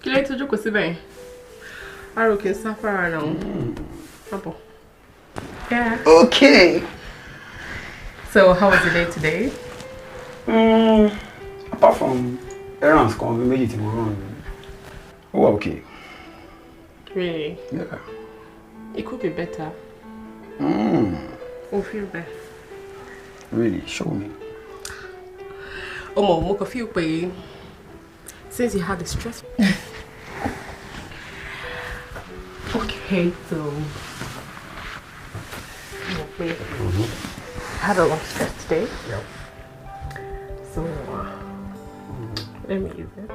Kí ló tó jókòó síbẹ̀ yẹn? Ara òkè ń sáfárà náà. Má. Yeah. Okay. So, how was your day today? Apart from errands kan bí méjì tí mo rán, ó wà okay. Really? Yeah. It could be better. O feel better. Really? Show me. Ọmọ, mo kàn feel pé since you had the stress. Okay, so mo pé had a lot of stress today. Yep. So let me use it.